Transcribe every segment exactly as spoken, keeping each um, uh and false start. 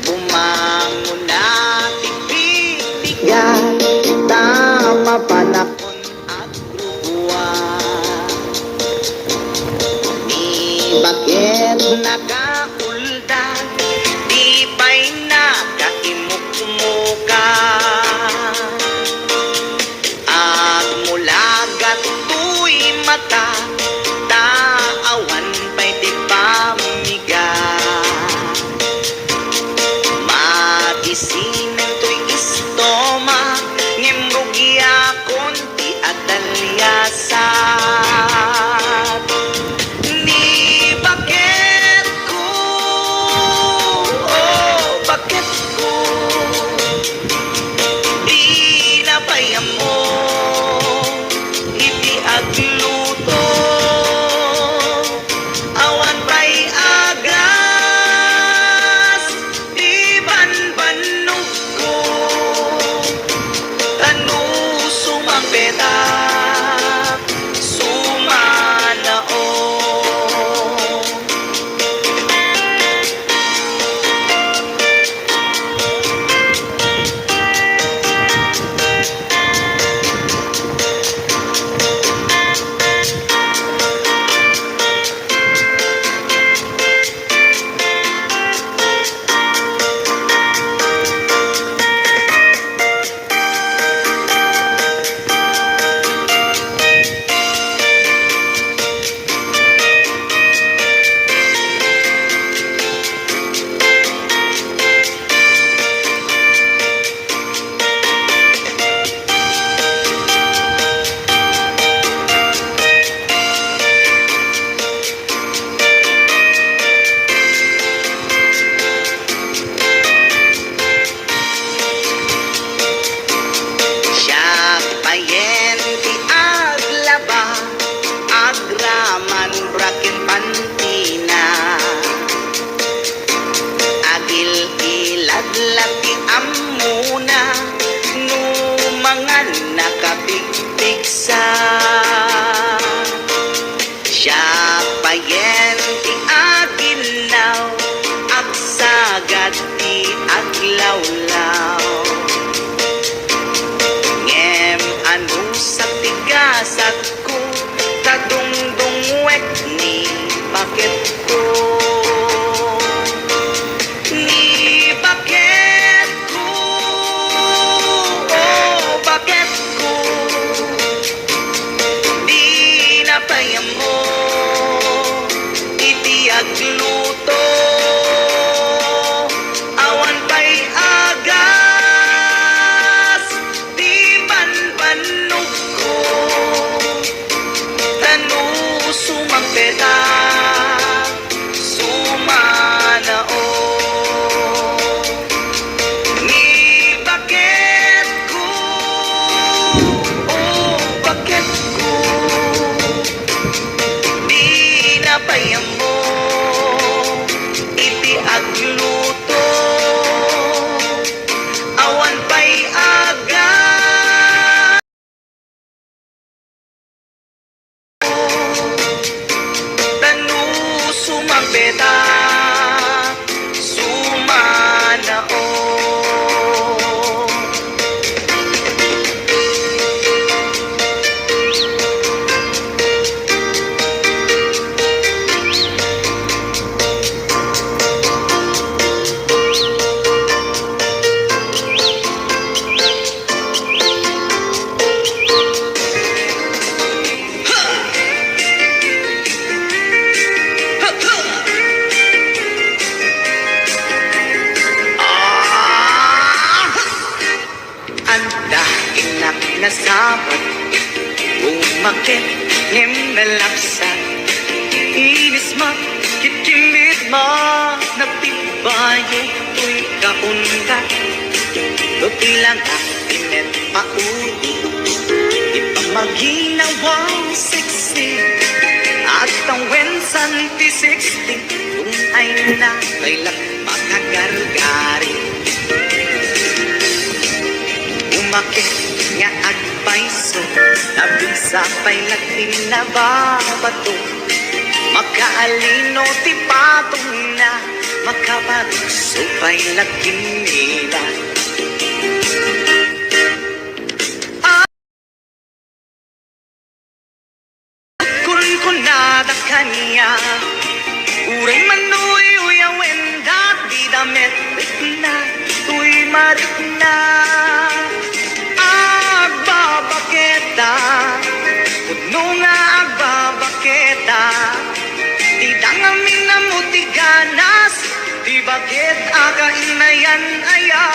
Bumangon na ti pigpigat, ta mapanakon agrubuan. Ni baket nakaulda, di pay nakaimukmuka. Agmulagat toy mata, ta awan pay ti pammigat. Madisinen toy istomak, ngem rugiakon ti adaliasat. Ni baketko, oh, baketko, dina pay ammo iti agluto. Awan pay agas ti banbannogko, ta no sumangpetak, sumanaon. Siak payen ti aglaba, agraman bra ken pantina. Agil-ilad la ti ammona, no mangan nakapigpigsa. Siak payen ti aginnaw, agsagad ti aglawlaw. Ngem anusak ti gasatko, ta dungdungwek ni baketko. Ni baketko, oh, baketko, dina pay ammo iti agluto. Awan pay agas ti banbannogko, ta no sumangpetak, sumanaon. Ni baketko, oh, baketko, dina pay ammo Sumanaon. Adda innak nasabat, umaket ngem nalapsat. Inismat, kitkimmitmat, nagtibayo toy kaunda. Doti lang a Inet pauli, ipamaginawa sexy, at tawen santi sixty, kung ay na kay lak makagargari. Umaket nga agpayso, nabigsa pay lak ti nababato. Makaalino ti patong na, makaparukso pay lak kinina. Kunkunada kaniak, uray manuyuyawen dagiti damet, rikna, toy marikna. Agbabaketa, pudno nga agbabaketa, dida ngamin ammo ti ganas, ti baket a kainayan aya.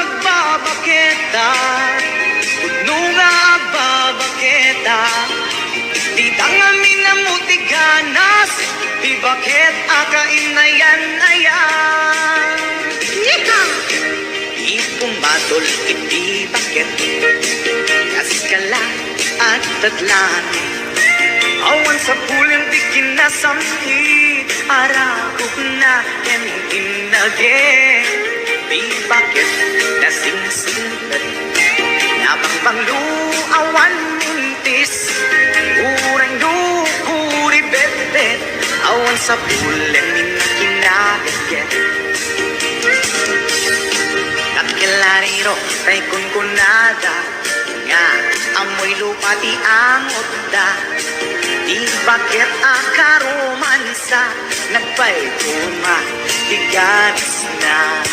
Agbabaketa, pudno nga agbabaketa, dida ngamin ammo ti ganas, ti baket a kainayan aya. Yeehaw! Di pumadol iti baket, kaskala at tadlan. Awan sapulen ti kinasam-it, aragukna ken innage. Ti baket nasingsingpet, nabangbanglo awan mintis. Uray no kuribetbet, awan sapulen ti kinagege. Dakkel a riro tay kunkunada nga ammoy lupa ti angotda. Ti baket a karomansa, nagpaykuma ti ganasna.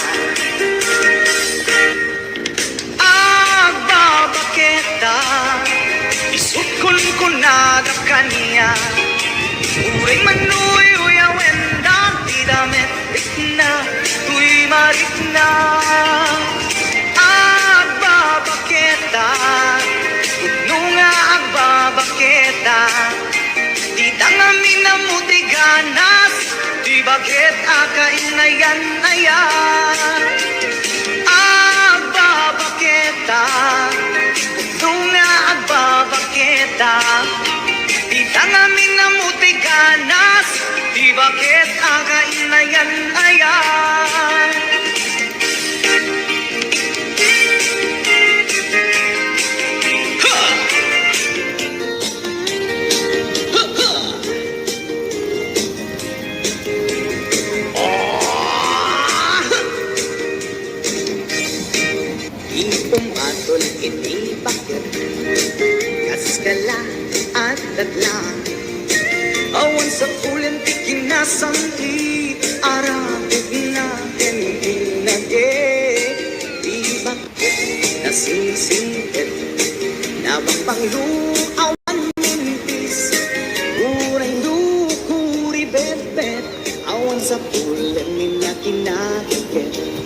Agbabaketa, isut' kunkunada kaniak, uray manuyuyawen dagiti damet, rikna, toy marikna. Agbabaketa, pudno nga agbabaketa, dida ngamin ammo ti ganas, ti baket a kainayan aya. Agbabaketa, pudno nga agbabaketa, dida ngamin ammo ti ganas, ti baket a kainayan aya. Di pumadol iti baket, kaskala at tadlan. Awan sapulen ti kinasam-it, aragukna ken innage. Di baket nasingsingpet, nabangbanglo awan mintis. Uray no kuribetbet, awan sapulen ti kinageket.